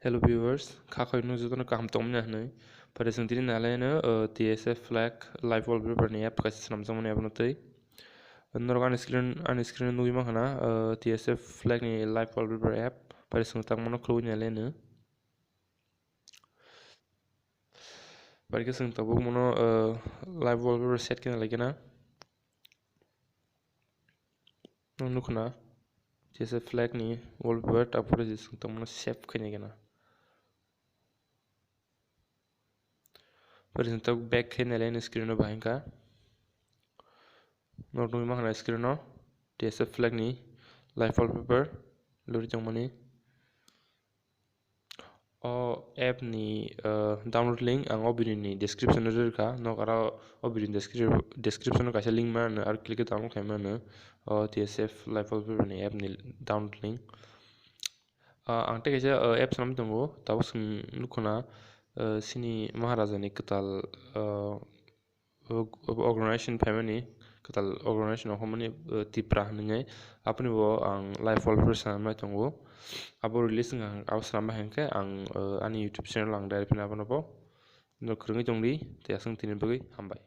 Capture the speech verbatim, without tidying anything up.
Hello viewers, kha khoi no jotono kaham tongmani hinwi. Pare chwng tini nalaino, uh, T S F Flag live wallpaper ni app kaisa swnamjakmani abono twi. Norok ani screen, ani screen o nugwi mankha na, uh, T S F Flag ni live wallpaper app. Pare chwng tangmano khulwi nalaino. Pare khe chwng tabuk mono, uh, live wallpaper set khe nalai khe na. Nukho na, T S F Flag ni wallpaper, tapore je chwng tongmano save khaina gana. Pore chwng tabuk back khaina le screen o bahai kha. Nok nugwi mankha na screen o T S F Flag ni live wallpaper lori tongmani. O app ni, uh, download link ang o video ni description o rwkha. Nok aro o video ni descri-, description o kaisa link mano, aro click khe download khai mano o T S F live wallpaper ni app ni download link. Uh, ang tei kaisa, uh, app swnamwi tongo, tabuk chwng nukho na, uh, chini Maharaja ni kwtal, uh, org-, organization phaimani, kwtal organization rok hwnmani, uh, Tipra hinwi. Aboni bo ang live wallpaper swnamnai tongo. Abo release wngkha, abo swnambai hinkhe ang, uh, ani YouTube channel ang direct phano abono bo no kwrwngwi tongdi, tei aswk tini bagwi hambai.